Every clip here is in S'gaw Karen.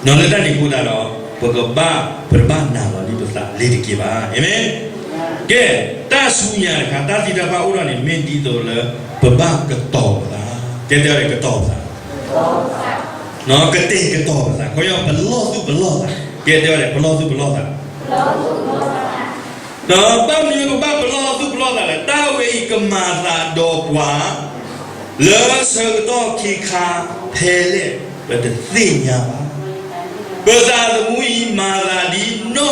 ဒီးလၢတၢ်န့ၣ်အဃိသတးဒီး ပကဘၣ် ပတဘၣ်နာ်လီၤလံပသးလ့ၤတက့ၢ်ဘၣ်. အၤမ့ၣ်. ကဲ, တၢ်ဆူညါတခါ တၢ်သံတၢ်ပှၢ်အိၣ်ထီၣ်န့ၣ် မ့ၢ်ဒ်သိးလၢ ပဘၣ်ကတီၤပသး, ကဲတဲဝဲဒၣ်ကတီၤပသး, ကတဲာ်ကတီၤပသး, ခီပညီ ပလီၢ်သူၣ်ပလီၢ်သး, ကဲတဲဝဲဒၣ် ပလီၢ်သူၣ်ပလီၢ်သး ဒီးဘၣ်မနုၤပဘၣ်ပလီၢ်သူၣ်ပလီၢ်သးလဲၣ်. တၢ်ဝဲအံၤကမၤသးဒီးပှၤ လၢဆၢကတီၢ်ခံခါဖဲလဲၣ် ပတသ့ၣ်ညါဘၣ်. ပသးသမူအံၤ မၤသးဒ်နီၣ်ဧိၤမံၤ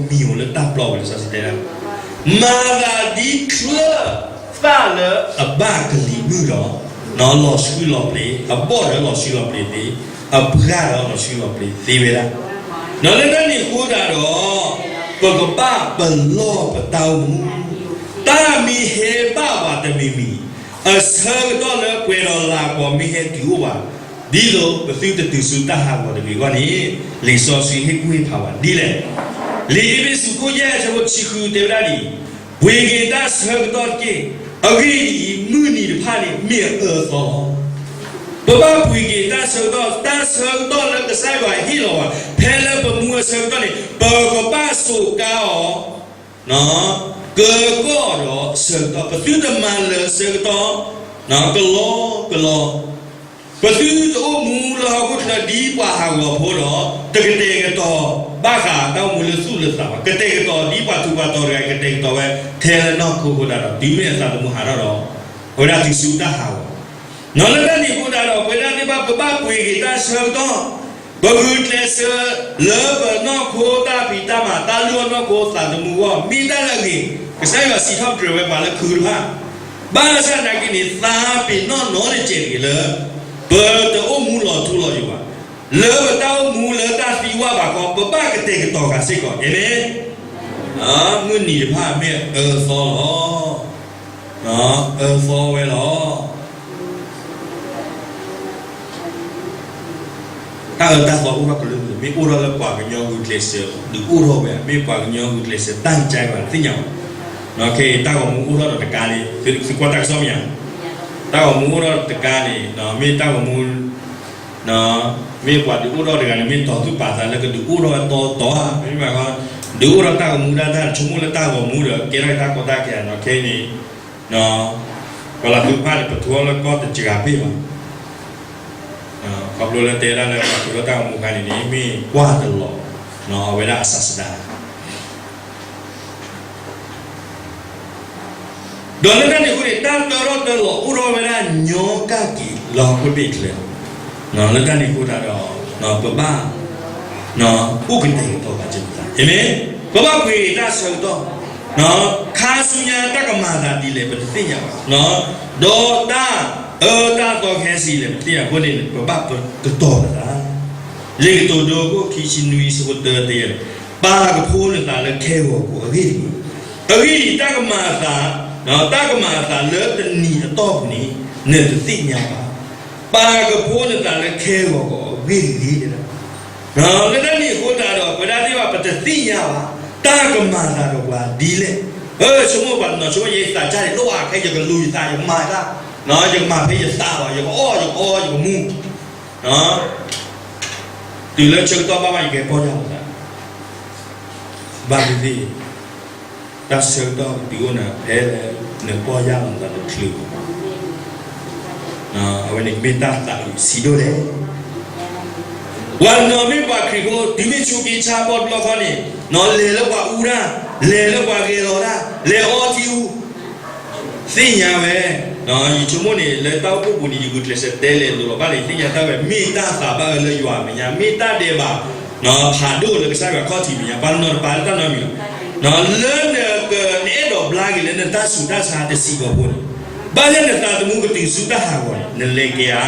ဧိၤလၢတၢ်ပျီပူၤ လံာ်စီဆှံတဲဒၣ်, မၤသးဒ်ချၢၣ်သၣ်လၢအဘၣ်ကလံၤမုၢ်ဒီး လီၤဆှုလီၤပျ့ၤ, အဘီၣ်ဒီးလီၤဆှုလီၤပျ့ၤသ့, အပှၢ်ဒီးလီၤဆှုလီၤပျ့ၤသ့ဝဲဒၣ်. ဒီးလၢတၢ်န့ၣ်အဃိသတးဒီး ပကဘၣ်ပလီၢ်ပတၢ်အိၣ်မူ, တၢ်မ့ၢ်ဟဲဘၣ်ပှၤတမံၤမံၤ, အဆၢကတီၢ်လၢပှဲၤဒီးလၤကပီၤမ့ၢ်ဟဲတုၤအိၣ်ဘၣ်, ဒ်သိးပသုတတုၤဆူတၢ်ဟးဂီၤတဂ့ၤအဂီၢ်န့ၣ် လံာ်စီဆှံဟ့ၣ်ကူၣ်ဟ့ၣ်ဖးဝဲဒ်လဲၣ်. လံာ်အ့းဖ့းစူး ခိၣ်ယဲၢ် ဆၢဖိတဆံဃု တဲဝဲဒၣ်ဒ်အံၤ, ပှ့ၤက့ၤတၢ်ဆၢကတီၢ်တက့ၢ်. အဂ့ၢ်ဒ်အံၤ, မုၢ်နံၤတဖၣ်န့ၣ် မ့ၢ်အအၢအသီလီၤ. ပဘၣ်ပှ့ၤက့ၤတၢ်ဆၢကတီၢ်, တၢ်ဆၢကတီၢ်လၢကစၢ်ယွၤဟ့ၣ်လီၤဘၣ် ဖဲလၢပမူအဆၢကတီၢ်န့ၣ် ပကဘၣ်စူးကါအီၤ ကၢကီၢ်ဒီးဆၢကတီၢ်, ပသုတမၤလၢာ်ဆၢကတီၢ် ကလီကလီ, ပသုတအိၣ်မူလၢဟီၣ်ခိၣ်ချၢဒ်ပှၤဟးဂီၤဖိဒီး တကတဲာ်ကတီၤဘၣ်ဃးတၢ်အိၣ်မူလၢသူၣ်လၢသးဘၣ်. ကတဲာ်ကတီၤဒ်ပှၤထူးပှၤတီၤတဂၤ ကတဲာ်ကတီၤဝဲထဲလၢနီၢ်ခိအဃိသတးဒီး တုၤမ့ၢ်အသးသမူဟးထီၣ်ဒီး အဝဲဒၣ်တုၤဆူတၢ်ဟးဂီၤ ဒီးလၢတၢ်န့ၣ်အဃိသတးဒီး ပဝဲဒၣ်သ့ၣ်တဖၣ် ပဘၣ်ပှ့ၤက့ၤတၢ်ဆၢကတီၢ်, ပဂုာ်ကျဲးစၢးလၢပနီၢ်ခိတၢ်ဖံးတၢ်မၤ တၢ်လုၢ်အီၣ်နီၢ်ခိသးသမူအဂီၢ် မ့ၢ်တၢ်လၢအဂ့ၤ, ကစၢ်ယွၤစံးထီၣ်ပတြၢၤဝဲပှၤလၢခုတဖၣ်, ဘၣ်ဆၣ်သနာ်က့န့ၣ် သးပ့ၤနီၣ်နီတစဲးတဂ့ၤလၢ ပတအိၣ်မူလီၤထူလီၤယိာ်ဘၣ်, လၢပတၢ်အိၣ်မူလၢတၢ်သံဝၣ်ဘၣ်ခီ ပဘၣ်ကတဲာ်ကတီၤဃာ်စ့ၢ်ကီး, အၤမ့ၣ်. မုၢ်နံၤတဖၣ်မ့ၢ်အၢသီလီၤ. အၢသီဝဲလီၤ. တၢ်အၢတၢ်သီအိၣ်ထီၣ်ကလုာ်ကလုာ် မ့ၢ်အိၣ်ထီၣ်လၢပှၤကညီဂုာ်ကျဲးစၢး ဒုးအိၣ်ထီၣ်ဝဲ, မ့ၢ်ပှၤကညီဂုာ်ကျဲးစၢးတၢ်အံၤကါဘၣ် သ့ၣ်ညါဘၣ်. ခဲအံၤတၢ်ဂီၤမူအိၣ်ထီၣ်ဒီးတကါန့ၣ် သုကွၢ်တၢ်ကစီၣ်မ့ၢ်ဧါ, တၢ်ဂီၤမူအိၣ်ထီၣ်တကါန့ၣ် မ့ၢ်တၢ်ဂီၤမူ မ့ၢ်ပှၤဒုးအိၣ်ထီၣ်တဂၤန့ၣ် မ့ၢ်တီၤသူၣ်ပာ်သးလၢကဒုးအိၣ်ထီၣ်ဝဲတီတီဧါ, မ့ၢ်မး ဒုးအိၣ်ထီၣ်တၢ်ဂီၤမူဒၣ်တၢ် ဆိကမိၣ်လၢတၢ်ဂီၤမူဒီး ကဲထီၣ်တၢ်ကီတၢ်ခဲနီၤ ခဲအံၤန့ၣ် ပှၤလီၤသူဖၣ်န့ၣ် ပထူအီၤလၢကီၢ်တစှၤပ့ၢ်ဘၣ်. ခီဖျိလၢတဲဒၣ်လၢပှၤထူလၢတၢ်ဂီၤမူခါန့ၣ်န့ၣ် မ့ၢ်ကွၢ်တလီၤ အဝဲဒၣ်အဆၣ်စဒါ ဒီးလၢတၢ်န့ၣ်အဃိန့ၣ် တၢ်တၢထီၣ်တၢလီၤအိၣ်ထီၣ်ဝဲဒၣ်ညီကၣ်က့ၤလၢဟီၣ်ခိၣ်ဘ့ၣ်ချၢ, လၢတၢ်န့ၣ်အဃိသတးဒီး ပဘၣ် အိၣ်ကတဲာ်ကတီၤဘၣ်စ့ၢ်ကီး, အၤမ့ၣ်, ပဘၣ်ပှ့ၤတၢ်ဆၢကတီၢ်, ခါဆူညါတၢ်ကမၤသးဒ်လဲၣ် ပတသ့ၣ်ညါဘၣ်, ဒီးတၢ်အၢတၢ်သီခဲဆံးလဲၣ် ပတသ့ၣ်ညါအဃိန့ၣ် ပဘၣ်ကတီၤပသး လံာ်ကတိၤဒိ အခိၣ်ခံဆံနွံ အဆၢဖိတၢ တဲယၤ, ပာ်ကဖိနသးလၢခဲဂီၤခိၣ်အဂ့ၢ်တဂ့ၤ, အဂ့ၢ်ဒ်အံၤ, တၢ်ကမၤအသး, တၢ်ကမၤအသးလၢတနံၤအတီၢ်ပူၤန့ၣ် နတသ့ၣ်ညါဘၣ်. ပာ်ကဖိနသးလၢခဲဂီၤခိၣ်အဂ့ၢ်တဂ့ၤ, လၢတၢ်န့ၣ်အဃိသတးဒီး ပဝဲဒၣ်သ့ၣ်တဖၣ် ပတသ့ၣ်ညါဘၣ် တၢ်ကမၤအသးဒီးပှၤဒ်လဲၣ်. ဆိကမိၣ်ပှၤတနီၤဆိကမိၣ် ယသးစၢ်န့ၣ် လိၣ်ဘၣ်ခဲ ယကလူၤယသး ယကမၤတၢ်, ယကမၤဖဲယသးဘၣ် ယကအီၣ်ယကအီ ယကမူ တုၤလၢဆၢကတီၢ်ဘၣ်ဘၣ် ယကပီၢ်ယၢ်လီၤသး, ဘၣ်သ့ၣ်သ့ၣ်, တၢ်ဆၢကတီၢ်ကတုၤအိၣ်နၤဖဲလဲၣ် နပီၢ်ယၢ်လီၤသးတချုးဘၣ်, အဝဲန့ၣ်မ့ၢ်တၢ်သးအုးဆံးဒိၣ်လဲၣ်. ပှၤတနီၤမ့ၢ်ပှၤခရံာ်ဖိ တုၤမ့ၢ်ဆူက့ဆါဘီတဘျီဃီန့ၣ် လဲၤလၢပှၤအူတၢ်, လဲၤလၢပှၤဂဲၤလီၤတၢ်, လဲၤအီထံအူ သ့ၣ်ညါဝဲ, ယဆိကမိၣ်န့ၣ် လၢတၢ်အိၣ်ဖှိၣ်ပူၤန့ၣ် ယဂုာ်ကျဲးစၢးတဲလဲၤလိၤလီၤဘၣ်န့ၣ် သ့ၣ်ညါတၢ်ဝဲ မ့ၢ်တၢ်သးဘၣ်အၢလၢယွၤအမဲာ်ညါ မ့ၢ်တၢ်ဒဲးဘး ဖးဒိၣ်လၢကစၢ်ယွၤခီၣ်ထံးမဲာ်ညါ ပှၤတနီၤတပာ်လၢတၢ်နီတမံၤလီၤ. လၢနက နအဲၣ်ဒိးဘျါက့ၤလၢနတၢ်ဆူးတၢ်ဆါတစဲးဖိန့ၣ် ဘၣ်လၢနသးသမူကတုၤဆူတၢ်ဟးဂီၤန့ၣ် နလဲၤကဲဧါ,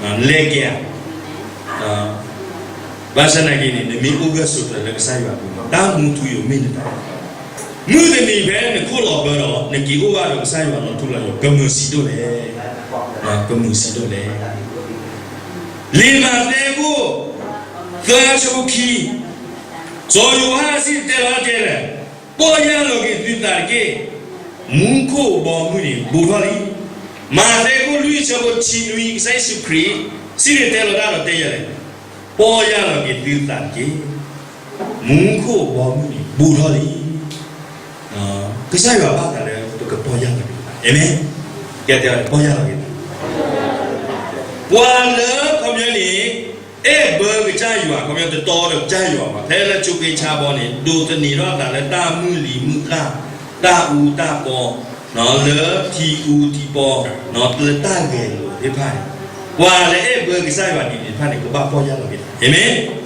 နလဲၤကဲဧါ ဘၣ်ဆၣ်သနာ်က့န့ၣ် နမ့ၢ်အိၣ်ဂၢၢ်ဆိးကျၢၤလၢကစၢ်ယွၤအပူၤန့ၣ် တၢ်မူထူယိာ်မ့ၢ်နတၢ်, မုၢ်တနံၤဖဲနခိၣ်လီၤဘၢဒီး နက့ၤအိၣ်ဘၣ်ဒီးကစၢ်ယွၤလီၤထူလီၤယိာ် ကမုာ်ဆံးဒိၣ်လဲၣ်, ကမုာ်ဆံးဒိၣ်လဲၣ်. လံာ်မးသဲခိၣ်သၢ ဆၢဖိခံ, စီၤယိၤဟၣ်စံၣ်တဲၤတဲလီၤတၢ်တဲလဲၣ်, ပီၢ်ယၢ်လီၤက့ၤသုသးတက့ၢ်, မူခိၣ်ဘီမုၢ်န့ၣ်ဘူးထီၣ်လံ. မးသဲခိၣ်လွံၢ် ဆၢဖိတဆံနွံ ကစၢ်ယ့ၣ်ၡူးခရံာ် စံၣ်တဲၤတဲလီၤတၢ်ဒီးတဲယၤလဲၣ် ပီၢ်ယၢ်လီၤက့ၤသုသးတက့ၢ်. မူခိၣ်ဘီမုၢ်န့ၣ်ဘူးထီၣ်လံ. ကစၢ်ယွၤဘၣ်သးလၢပကပီၢ်ယၢ်လီၤက့ၤပသး, အၤမ့ၣ်. ကဲတဲ ပီၢ်ယၢ်လီၤက့ၤသး. ပှၤလၢခီပညီန့ၣ် အဲၣ်ဘၢကစၢ်ယွၤ ခီပညီတတီဒီးကစၢ်ယွၤဘၣ် ဖဲလၢဆိးက့ဆါဘီန့ၣ် ဒိးသန့ၤထီၣ်သးလၢတၢ်မုၢ်လံၤမုၢ်သၣ်, တၢ်အူတၢ်ပီ, လၢထံအူထံပီ, လၢတၢ်ဂဲၤလိာ်သ့ၣ်တဖၣ်န့ၣ်, ပှၤလၢအဲၣ်ဘၢကစၢ်ယွၤဒ်န့ၣ်တဖၣ်န့ၣ် ကဘၣ်ပီၢ်ယၢ်လီၤက့ၤသး, အၤမ့ၣ်.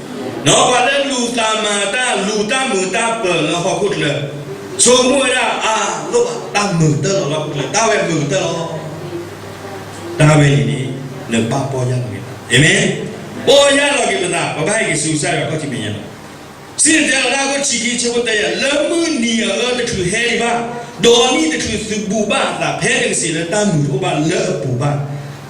ပှၤလၢလူၤသးမၤတၢ် လူၤတၢ်မုာ်တၢ်ပၢၤလၢဟီၣ်ခိၣ်ချၢ, ဆိကမိၣ်ဝဲဒၣ်အလိၣ်ဘၣ် တၢ်မုာ်ကတၢၢ်လီၤလၢဟီၣ်ခိၣ်ချၢ တၢ်ဝဲမုာ်ကတၢၢ်လီၤ. တၢ်ဝဲန့ၣ်န့ၣ် နဘၣ်ပီၢ်ယၢ်လီၤက့ၤသး, အၤမ့ၣ်. ပီၢ်ယၢ်လီၤက့ၤပသး ပဘၣ်ဟဲက့ၤဆူကစၢ်ယွၤခီၣ်ထံးမဲာ်ညါလီၤ. စံၣ်တဲၤတဲလီၤတၢ်အခိၣ်တဆံခံ ဆၢဖိတၢယၤ လၢမုၢ်နံၤအအၢတချုးဟဲဒံးဘၣ်, ဒီးနံၣ်တချုးသုးဘူးဘၣ်အသး ဖဲနကစံးလၢတၢ်မုာ်တအိၣ်ဘၣ်လၢအပူၤဘၣ်,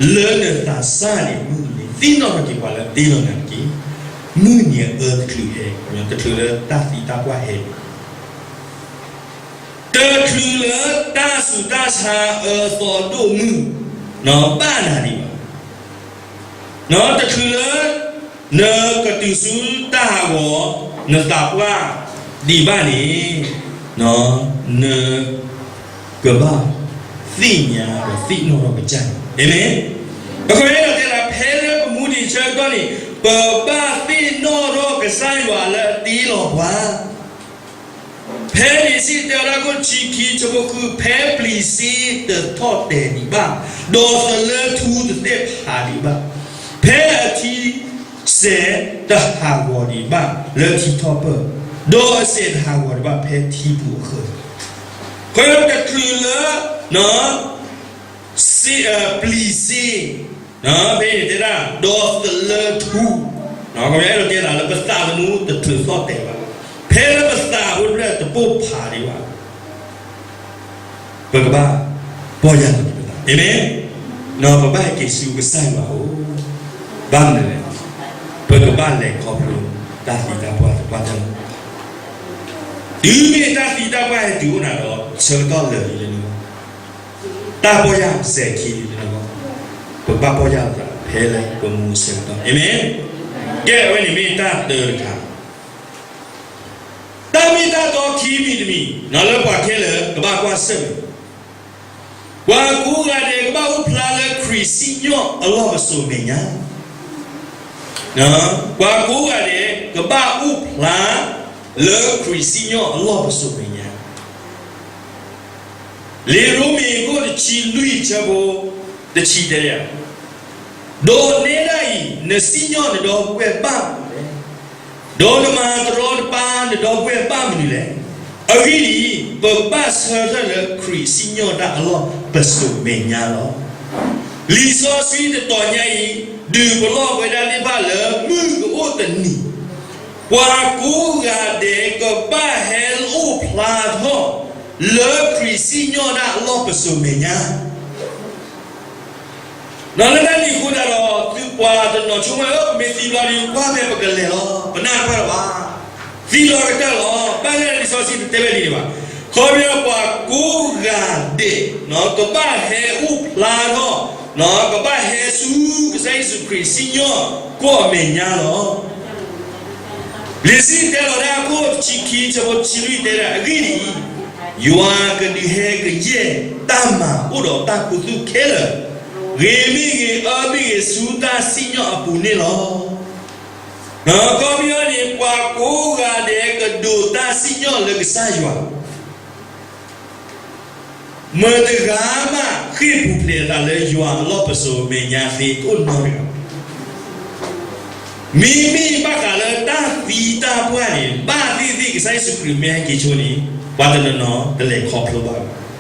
လၢနသးစၢ်န့ၣ်မုၢ်နံၤန့ၣ် သ့ၣ်နီၣ်ထီၣ်က့ၤပှၤလၢတ့လီၤနၤတက့ၢ်. မုၢ်နံၤအအၢတချုးဟဲ, တချုးလၢတၢ်သံတၢ်ပှၢ်ဟဲဒံး တချုးလၢတၢ်ဆူးတၢ်ဆါအၢသီဒိၣ်မုၢ် ဘၣ်နၤဒံးဘၣ်, တချုးလၢ နကတုၤဆူတၢ်ဟးဂီၤ နသးပှၢ်ဒံးဘၣ်န့ၣ်, နကဘၣ်သ့ၣ်ညါဒီးသ့ၣ်နီၣ်ထီၣ်ကစၢ်ယွၤ, အၤမ့ၣ်. အခီပညီန့ၣ်တဲဒၣ် ဖဲလၢပမူဒံးဆၢကတီၢ်န့ၣ် ပဘၣ်သ့ၣ်နီၣ်ထီၣ်ကစၢ်ယွၤလၢအတ့လီၤပှၤ ဖဲန့ၣ်စံၣ်တဲၤတဲလီၤတၢ်အခိၣ်တဆံခံ ဆၢဖိဃု ဖဲပျံၤစ့တထီၣ်တဲာ်ဒံးဘၣ်, ဒီးသလၢထူတသ့ၣ်ဖးဒံးဘၣ်, ဖဲအထံစဲးတဟးဂီၤဒံးဘၣ်လၢထံထီၣ်ပၢၢ်, ဒီးအစဲးတဟးဂီၤဒံးဘၣ်ဖဲထံပူၤအဃၢၤ, ဃဲတချုးလၢ စ့ ပျံၤစ့ ဖဲန့ၣ်တဲဒၣ် ဒီးသလၢထူ, ခီပညီအဲၣ်ဒိးတဲဒၣ်လၢပသးသမူတထုးသီၣ်တဲာ်ဘၣ်, ဖဲလၢပသးဖိတဖျၢၣ်တပိၢ်ဖးဒံးဘၣ်, ပကဘၣ်ပီၢ်ယၢ်လီၤက့ၤပသး, အၤမ့ၣ်. ပဘၣ်ဟဲက့ၤဆူကစၢ်ယွၤအအိၣ်, ဘၣ်မနုၤလဲၣ်, ပကဘၣ်လဲၤခီဖျိတၢ်သံတၢ်ပှၢ်သပှၢ်တၢၢ်လီၤ. တုၤမ့ၢ်တၢ်သံတၢ်ပှၢ်ဟဲတုၤအိၣ်နၤဒီး ဆၢကတီၢ်လၢာ်လံလၢနဂီၢ်, တၢ်ပီၢ်ယၢ်စဲၤခံလံလၢနဂီၢ်, ပကဘၣ်ပီၢ်ယၢ်လီၤသးဖဲလၢပမူဆၢကတီၢ်, အၤမ့ၣ်. ကဲ အဝဲန့ၣ်မ့ၢ်တၢ်တၢတခါ တၢ်မ့ၢ်တၢ်တီခံမံၤတမံၤ လၢပှၤခဲလၢာ်ကဘၣ်ကွၢ်ဆၢၣ်မဲာ်, ပှၤကိးဂၤဒဲးကဘၣ်အိၣ်ဖျါလၢခရံာ်စံၣ်ညီၣ်အလီၢ်ပစိာ်မဲာ်ညါ, ပှၤကိးဂၤဒဲးကဘၣ်အိၣ်ဖျါလၢခရံာ်စံၣ်ညီၣ်အလီၢ်ပစိာ်မဲာ်ညါ လံာ်ရိမ့ၤအခိၣ်တဆံလွံၢ်ဆၢဖိတဆံတဲယၤ, ဒီးနဲဒၣ်အံၤ နစံၣ်ညီၣ်နဒီပုၢ်ဝဲၢ်ဘၣ်မနုၤလဲၣ်, ဒီးနမၤတရီတပါနဒီပုၢ်ဝဲၢ်ဘၣ်မနုၤလဲၣ်. အဂ့ၢ်ဒ်အံၤ, ပကဘၣ်ဆၢထၢၣ်လၢခရံာ်စံၣ်ညီၣ်တၢ်အလီၢ်ပစိာ်မဲာ်ညါလီၤ. လံာ်စီဆှံတတီၤညါအံၤ ဒုးပလီၢ်ပဝဲဒၣ်သ့ၣ်တဖၣ်လၢမုၢ်ကအိၣ်တနံၤ ပှၤကိးဂၤဒဲးကဘၣ်ဟဲအိၣ်ဖျါထီၣ် လၢခရံာ်စံၣ်ညီၣ်ဒၣ်အလီၢ်ပစိာ်မဲာ်ညါ ဒီးလၢတၢ်န့ၣ်အဃိသတးဒီး သုပှၤတနီၤဆိကမိၣ်လၢ ပမ့ၢ်သံဘျီဒီး ကွၢ်ဖဲပကလဲၤလီၤ ပနၢ်တပၢၢ်လၢၤဘၣ်, သံလီၤကတၢၢ်လီၤ. ဘၣ်ဆၣ်လံာ်စီဆှံတတဲဝဲဒ်န့ၣ်ဘၣ်. ခီဖျိပှၤကိးဂၤဒဲး ကဘၣ်ဟဲအိၣ်ဖျါထီၣ် ကဘၣ်ဟဲဆူကစၢ်ယ့ၣ်ၡူးခရံာ်စံၣ်ညီၣ်ကွီၢ်အမဲာ်ညါလီၤ. လံာ်စံၣ်တဲၤတဲလီၤတၢ်အခိၣ်တဆံခံ ဆၢဖိတဆံလွံၢ်တဲဒၣ် အဂ့ၢ်ဒ်အံၤ, ယွၤကဒုးဟဲကယဲၢ်တၢ်မၤအိၣ်ဒီးတၢ်ခူသူၣ်ခဲလၢာ်, ဂ့ၤမ့ၢ်ဂ့ၤ အၢမ့ၢ်ဂ့ၤ ဆူတၢ်စံၣ်ညီၣ်အပူၤန့ၣ်လီၤ. ခီပညီန့ၣ် ပှၤကိးဂၤဒဲးကဒိးတၢ်စံၣ်ညီၣ်လၢကစၢ်ယွၤ မတၤတဂၤမးဃ့ၢ်ပူၤဖျဲးအသးလၢယွၤအလီၢ်ပစိာ်မဲာ်ညါသ့တအိၣ်နီတဂၤဘၣ်. မ့မ့ၢ်ဘၣ်ဃးလၢတၢ်သံတၢ်ပှၢ်န့ၣ် ဘၣ်သ့ၣ်သ့ၣ်ကစၢ်ယ့ၣ်ၡူးခရံာ်မ့ၢ်ဟဲက့ၤဆိန့ၣ် ပှၤတနီၤနီၤတလဲၤခီဖျိဘၣ်ဘၣ်. စီၤအ့လံယၤဒီး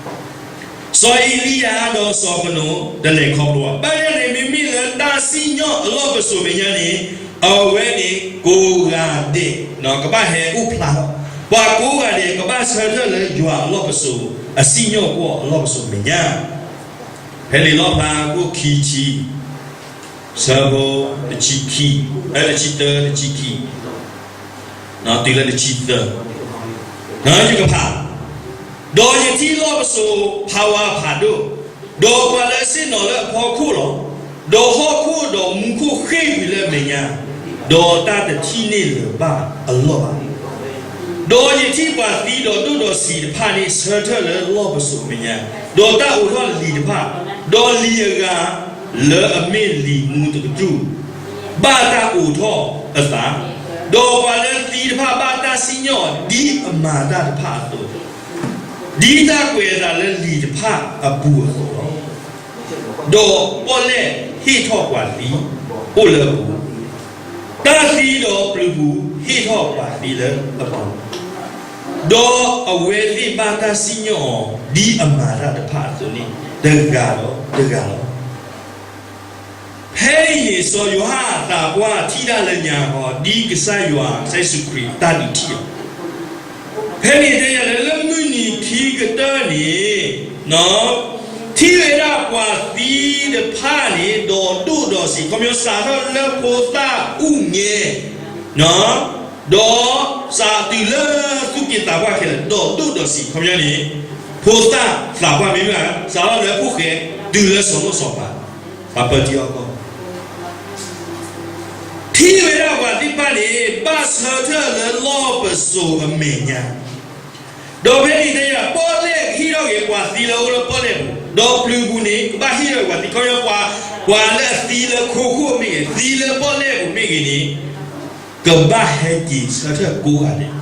စီၤဃနိး တလဲၤခီဖျိဘၣ်. ဘၣ်ဆၣ်န့ၣ် မ့မ့ၢ်လၢတၢ်စံၣ်ညီၣ်အလီၢ်ပစိာ်မဲာ်ညါန့ၣ် အဝဲန့ၣ်ကိးဂၤဒဲး ကဘၣ်ဟဲအိၣ်ဖျါထီၣ်, ပှၤကိးဂၤဒဲး ကဘၣ်ဆၢထၢၣ်လၢယွၤအလီၢ်ပစိာ် အစံၣ်ညီၣ်ကွီၢ်အလီၢ်ပစိာ်မဲာ်ညါ ဖဲလံာ်လီၣ်ဖျါအခိၣ်ခံဆံ ဆၢဖိတဆံခံ, တဆံသၢ တဆံခံ, တုၤလၢတဆံသၢ, ယကဖး, ဒီးယထံၣ်လီၢ်ပစိာ်ဖးဝါဖးဒိၣ်, ဒီးပှၤလၢအဆ့ၣ်နီၤလၢအဖီခိၣ်လီၤ. ဒီးဟီၣ်ခိၣ်ဒီးမူခိၣ်ဃ့ၢ်ကွံာ်လၢအမဲာ်ညါ, ဒီးတၢ်တထံၣ်န့ၢ်လၢၤဘၣ်အလီၢ်ဘၣ်. ဒီးယထံၣ်ပှၤသံဒီးဒိၣ်ဒီးဆံးတဖၣ်န့ၣ် ဆၢထၢၣ်လၢလီၢ်ပစိာ်အမဲာ်ညါ, ဒီးတၢ်အိးထီၣ်လံာ်တဖၣ်, ဒီးလံာ်အဂၤ လၢအမ့ၢ်လံာ်မူတကတြူၢ် ဘၣ်တၢ်အိးထီၣ်အသး, ဒီးပှၤလၢသံတဖၣ်ဘၣ်တၢ်စံၣ်ညီၣ် ဒ်အမၤတၢ်တဖၣ်အသိး, ဒ်တၢ်ကွဲးအသးလၢလံာ်တဖၣ်အပူၤအသိးလီၤ. ဒီးပီၣ်လဲၣ်ဟ့ၣ်ထီၣ်ပှၤသံအိၣ်လၢအပူၤ, တၢ်သံဒီးပျုၤပူၤဟ့ၣ်ထီၣ်ပှၤသံလၢအပူၤ, ဒီးအဝဲသ့ၣ်ဘၣ်တၢ်စံၣ်ညီၣ်အီၤ ဒ်အမၤတၢ်တဖၣ်အသိးန့ၣ် တဂၤဒီးတဂၤလီၤ. ဖဲအံၤန့ၣ် စီၤယိၤဟၣ်သးပှၢ်ထံၣ်တၢ်လၢညါဃီ ဒ်ကစၢ်ယွၤ ကစၢ်ယ့ၣ်ၡူးခရံာ်တၢ်ဒုးထံၣ်အီၤ, ဖဲန့ၣ်တဲယၤလၢ လၢမုၢ်နံၤခံကတၢၢ်န့ၣ် ထံၣ်ဝဲဒၣ်ပှၤသံတဖၣ်န့ၣ် ဒီးဒိၣ်ဒီးဆံး ခီပညီစးထီၣ်လၢဖိသၣ်အူၣ်ငဲ ဒီးစးတုၤလၢသူၣ်က့သးပှၢ်ခဲလၢာ် ဒီးဒိၣ်ဒီးဆံး ခီပညီန့ၣ် ဖိသၣ်သးပှၢ်မ့ၢ်မ့ၢ် စးထီၣ်လၢဖိၣ်ဃဲ တုၤလၢစီၤလိၣ်စီၤပၤ ပှၤပၢတံအီၣ်ကီၢ် ထံၣ်ဝဲဒၣ်ပှၤသ့ၣ်တဖၣ်န့ၣ် ဘၣ်ဆၢထၢၣ်လၢလီၢ်ပစိာ်အမဲာ်ညါ, ဒီးဖဲန့ၣ်တဲယၤ ပီၣ်လဲၣ်ကဟ့ၣ်ထီၣ်က့ၤပှၤသံလၢအအိၣ်လၢပီၣ်လဲၣ်ပူၤ, ဒီးပျုၤပူၤန့ၣ် ကဘၣ်ဟ့ၣ်ထီၣ်က့ၤပှၤသံ ခီပညီ ပှၤလၢအသံလၢခိခိၣ်မ့ၢ်ဂ့ၤ, သံလၢပီၣ်လဲၣ်ပူၤမ့ၢ်ဂ့ၤန့ၣ် ကဘၣ်ဟဲက့ၤဆၢထၢၣ်ကိးဂၤဒဲး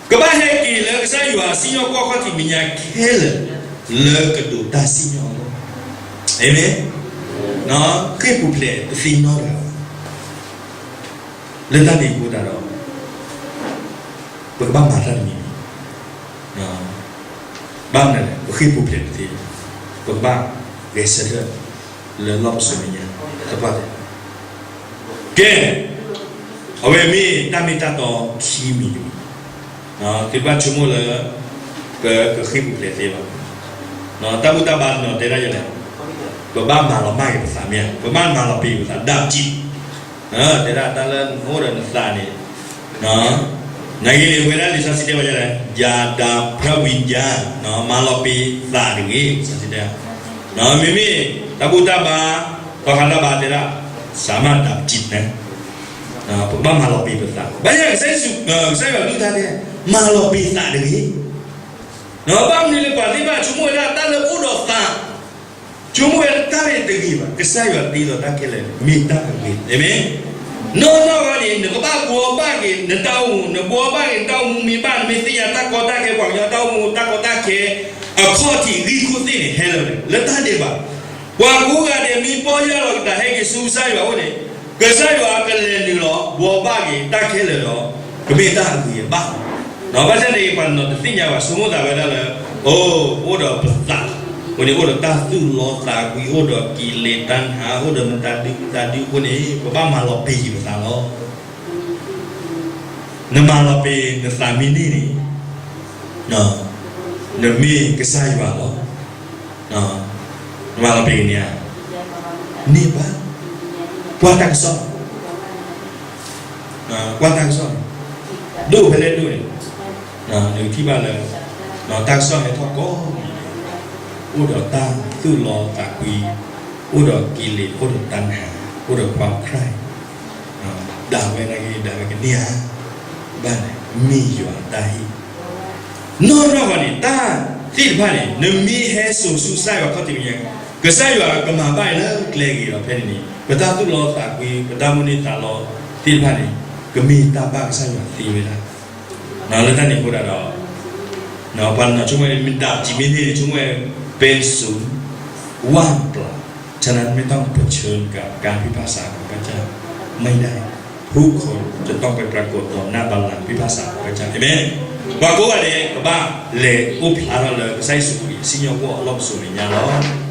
ကဘၣ်ဟဲက့ၤလၢကစၢ်ယွၤစံၣ်ညီၣ်ကွီၢ်ခီၣ်ထံးမဲာ်ညါခဲလၢာ် လၢကဒိးတၢ်စံၣ်ညီၣ်အဂီၢ်, အၤမ့ၣ်, ဃ့ၢ်ပူၤဖျဲးတသ့နီတဂၤဘၣ်, လၢတၢ်န့ၣ်အဃိသတးဒီး ပကဘၣ်မၤတၢ်တမံၤမံၤ ဘၣ်မနုၤလဲၣ် ပဃ့ၢ်ပူၤဖျဲးတသ့, ပကဘၣ်ဂဲၤဆၢထၢၣ် လၢလီၢ်ပစိာ်မဲာ်ညါ သပှၢ်တၢၢ်, ကဲ, အဝဲမ့ၢ်တၢ်မ့ၢ်တၢ်တီခံမံၤတမံၤ, သုဘၣ်ဆိကမိၣ်လၢ ပကဃ့ၢ်ပူၤဖျဲးသ့လီၤ, တၢ်ဘူၣ်တၢ်ဘါတနီၤတဲဒၣ်ယဲလဲၣ်, ပဘၣ်မၤလီၤမၢ်က့ၤပသးမ့ၢ်ဧါ, ပဘၣ်မၤလီၤပံာ်ပသး ဒၣ်ကံၣ် တဲဒၣ်တၢ်လၢနအိၣ်ဒီးနသးန့ၣ်, နာ်က့န့ၣ် ဝဲဒၣ်လံာ်စီဆှံတဲဝဲဒ်လဲၣ်, ယၤဒၤ ဖြၣ်ဝံၤယၤ, မၤလီၤပံာ်သးတဂ့ၤ, စီဆှံတဲ, မ့မ့ၢ် တၢ်ဘူၣ်တၢ်ဘါ, သီခါတၢ်ဘါတဲဒၣ်, စမၤဒၣ်ကံၣ်န့ၣ်, ပဘၣ်မၤလီၤပံာ်ပသး, ဘၣ်ယဲ ကစၢ်ယွၤဒုးတၢ်တဲ, မၤလီၤပံာ်သးတဂ့ၤ, ဘၣ်မနုၤလၢပှၤသ့ၣ်တဖၣ်ဆိကမိၣ်ဝဲဒၣ်တၢ်လၢအိၣ်ဒီးသး ဆိကမိၣ်ဝဲတၢ်န့ၣ်တဂ့ၤဘၣ်, ကစၢ်ယွၤတ့လီၤတၢ်ခဲလၢာ်န့ၣ် မ့ၢ်တၢ်အဂ့ၤ, အၤမ့ၣ်, နီၢ်နီၢ်ဂီၢ်န့ၣ် နကဘၣ်ဘှီဘၣ်က့ၤနတၢ်အိၣ်မူ, နဘှီဘၣ်က့ၤနတၢ်အိၣ်မူမ့ၢ်ဘၣ်, နမ့ၢ်သ့ၣ်ညါတၢ်ကီတၢ်ခဲ ပှၤကညီတၢ်အိၣ်မူ တၢ်ကီတၢ်ခဲ အခီၣ်ထံးဂံၢ်ခိၣ်သ့ၣ်န့ၣ် ဟဲလၢာ်န့ၣ် လၢတၢ်ဒဲးဘး, ပှၤကိးဂၤဒဲးမ့ၢ်ပီၢ်ယၢ်လီၤကတၢၢ်ဟဲက့ၤဆူကစၢ်ယွၤအအိၣ်န့ၣ်, ကစၢ်ယွၤကလဲၤနုာ်လီၤ ဘှီဘၣ်က့ၤတၢ်ခဲလၢာ်ဒီး ကမ့ၢ်တၢ်အဂ့ၤအဘၣ် ဘၣ်ဆၣ်န့ၣ် ပှၤတနီၤတသ့ၣ်ညါဘၣ် ဆိကမိၣ်သးဝဲဒၣ်လၢ အိၣ်, အိၣ်ဒီးပသး, အဃိန့ၣ် အိၣ်ဒီးတၢ်သူၣ်လီသးကွံ, အိၣ်ဒီးကံၣ်လ့းတၢ်နၢ်, အိၣ်ဒီးမတၤဒုမတၤဒုအဃိန့ၣ် ပဘၣ်မၤလီၤပံာ်ပသးလီၤ. နမၤလီၤပံာ်နသးမ့ၢ်န့ၢ်န့ၣ် နမ့ၢ်ကစၢ်ယွၤလီၤ. နမၤလီၤပံာ်န့ၢ်ဧါ, န့ၢ်ဘၣ်, ကွၢ်တၢ်ကစီၣ်, ကွၢ်တၢ်ကစီၣ်န့ၣ်, ဒိၣ်ဖဲလဲၣ်ဒိၣ်န့ၣ်, နကထံၣ်ဘၣ်လၢ တၢ်ကစီၣ်ဟဲထီၣ်ကိးနံၤန့ၣ်, အိၣ်ဒီးတၢ်သူၣ်လီသးကွံ, အိၣ်ဒီးကံၣ်လ့း, အိၣ်ဒီးတၢ်နၢ်, အိၣ်ဒီး crime, ဒၣ်ဝဲနာ်က့ ဒၣ်ဝဲကန့ၢ်ဧါ, ဘၣ်န့ၣ် မ့ၢ်ယွၤအတၢ်ဟ့ၣ် နီၢ်နီၢ်ဂီၢ်န့ၣ် တၢ်သ့ၣ်တဖၣ်န့ၣ် နမ့ၢ်ဟဲစိာ်ဆူကစၢ်ယွၤခီၣ်ထံးမဲာ်ညါ, ကစၢ်ယွၤကမၤဘၣ်အီၤလၢကျဲဂ့ၤလီၤ. ဖဲန့ၣ်န့ၣ် ပတၢ်သူၣ်လီသးကွံ, ပတၢ်မိၣ်န့ၢ်သးလီသ့ၣ်တဖၣ်န့ၣ် ကမ့ၢ်တၢ်ဘၣ်ကစၢ်ယွၤသ့ဝဲဒၣ်. လၢတၢ်န့ၣ်အဃိသတးဒီး ပှၤတနီၤဆိကမိၣ် မ့ၢ်ဒၣ်စံးမ့ၢ်န့ၢ်န့ၣ် ဆိကမိၣ်ဝဲ เป็นศูนย์ ว่างเปล่า, ฉะนั้นไม่ต้องเผชิญกับการพิพากษาของพระเจ้า ไม่ได้ ทุกคนจะต้องไปปรากฏต่อหน้าบัลลังก์พิพากษาของพระเจ้า อาเมน. ပှၤကိးဂၤဒဲး ကဘၣ်လဲၤအိၣ်ဖျါထီၣ်လၢ ကစၢ်ယ့ၣ်ၡူးခရံာ်အစံၣ်ညီၣ်ကွီၢ်အလီၢ်ပစိာ်မဲာ်ညါလီၤ.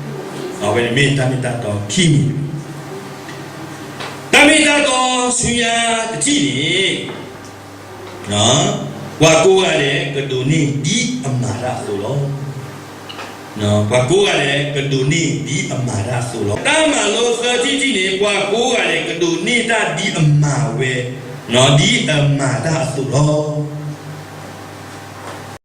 အဝဲန့ၣ်မ့ၢ်တၢ်မ့ၢ်တၢ်တီခံမံၤတမံၤ, တၢ်မ့ၢ်တၢ်တီဆူညါတထံၣ်န့ၣ် ပှၤကိးဂၤဒဲး ကဒိးန့ၢ်ဒ်အမၤတၢ်အသိးလီၤ. ပှၤကိးဂၤဒဲး ကဒိးန့ၢ်ဒ်အမၤတၢ်အသိးလီၤ. တၢ်မၤလိသၢထံၣ်တထံၣ်န့ၣ် ပှၤကိးဂၤဒဲး ကဒိးန့ၢ်တၢ်ဒ်အမၤဝဲ, ဒ်အမၤတၢ်အသိးလီၤ.